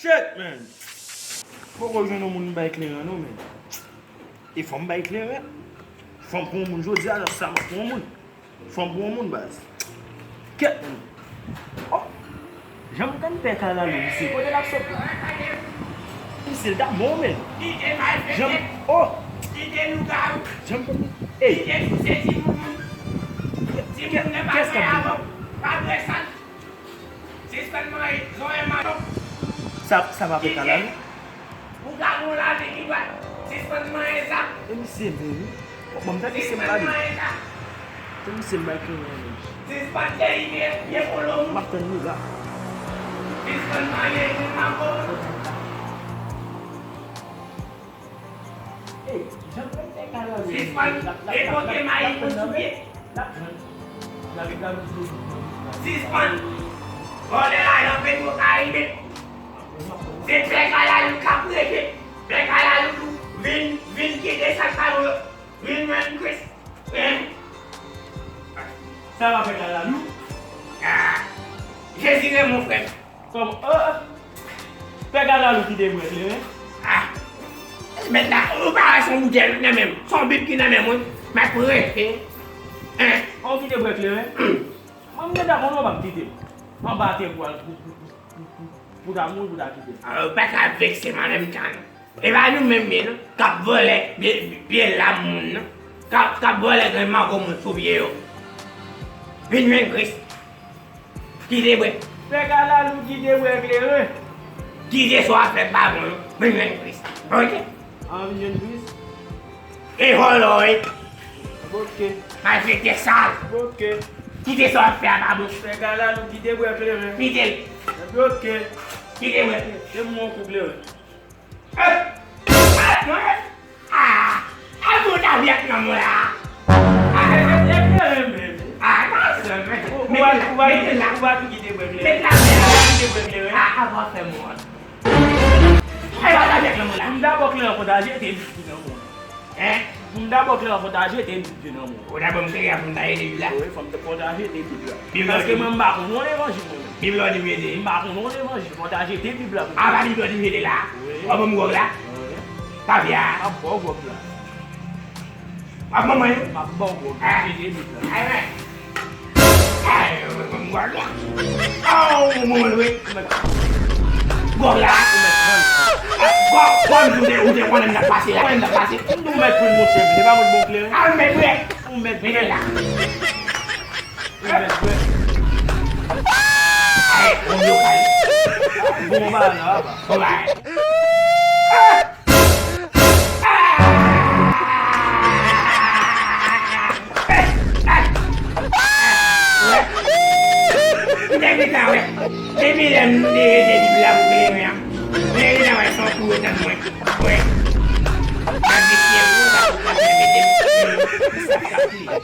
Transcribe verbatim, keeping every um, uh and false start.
Shit, man. Poko jwenn yon moun bay kleren non, man. E fò m bay kleren. Fò m pran yon moun jodi a, sa m ap pran yon moun. Fò m pran yon moun, baz. Kèt, man. Oh! Jan m konn pè Kalalou, misye, kote l ap sot la? Misye, l ta bon, man. Jan m, oh! Jan m konn, ey! Kè-, kè-, kès k ap di? Sispann manje, zonye maton. Sa, sa pa fè Kalalou? Ou ka gon lavi ki dwat. Sispann manje sa. E misye menm wi. Bon, bon, m tande misye m pale. Sispann manje sa. Se misye m bay kleren menm. Sispann derive pye kolon. M ap tann li la. Sispann manje moun mango. Ey, jan m fè Kalalou. Sispann depote mayi moun sou pye. Sispann vòlè lajan Petwokaribe. Se pè Kalalou k ap preche. Pè Kalalou tou vin, vin kite sa k pa bon yo. Vin jwenn Kris. Hein? Sa va fè Kalalou? Ah, Jezi renmen w, frè m. Kòman? Oh, oh. Pè Kalalou ki te bwè kleren? Ah. Mèt la, ou pa wè se yon boutèy nan men m. Se yon bib ki nan men mwen. M ap preche. Hein? Ou ki te bwè kleren? Mwen, m gentan konnen w p ap kite m. Anba tè pou al pou, pou, pou, pou, pou, pou ta mouri, pou ta kite m. Ah, ou pa ka vekse m an menm tan, non. E pa nou menm ye, non, k ap vòlè pye, pye lam moun, non. K ap, k ap vòlè grenn mango moun sou pye yo. Vin jwenn Kris. Kite bwè. Pè Kalalou kite bwè kleren. Kite sa w ap fè pa bon, non. Vin jwenn Kris. Ok? An vin jwenn Kris? E vòlò, wi. Ok. Malfektè sal. Ok. Kite sa w ap fè a pa bon. Pè Kalalou kite bwè kleren. Kite l. Ok. Kite bwè. Se mwen kou kleren. Eh! Ah, non, eh! Ah! Ah, bon, ta vyèt nan mwen la. Ah, eh, eh, eh, eh, eh. Ah, non, se mwen. Ou, ou va, ou va, mete la, ou va tou kite bwè kleren. Mete la, mete la. Ou va kite bwè kleren. Ah, ah, va fè mwen. Eh, ba ta vyèt nan mwen la. Pou m dabò kleren fò ta jete bib nan men w. Hein? Pou m dabò kleren fò ta jete bib nan men w. Ou dabò m kleren pou m ta jete bib la? Wi, fò m ta, fò ta jete bib la. Bib la. Paske mwen m pa konn yon levanjil mwen menm. Bib la w di m jete. M pa konn yon levanjil, fò ta jete bib la pou mwen. A pa bib la w di m jete la? Wi. W ap ban m gwòg la? Wi. Pa vya. M ap ba w gwòg la. W ap ban mwen? M ap ba w gwòg la. Ah. Jete bib la. Ay, ay. Ay, mwen, mwen, mwen, mwen. Oh, mwen, mwen, mwen. Gwòg la. Gwòg, gwòg, ou te, ou te konnen m t ap pase la. Konnen m t ap pase. M di w mèt pran monchè, se pa mwen bon kleren. Ah, mèt bwè. Ou mèt bwè. Mete la. Ou mèt bwè. Ay, bon, yo, kay. Bon, ba, la, ba. Bon, ba. Ah! Depi lè m te rete bib la pou kleren an, m te gentan wè se yon kou yo tann mwen. Wè. M ap di kiyès yo la pou pase mete m. Sa k ap kriye.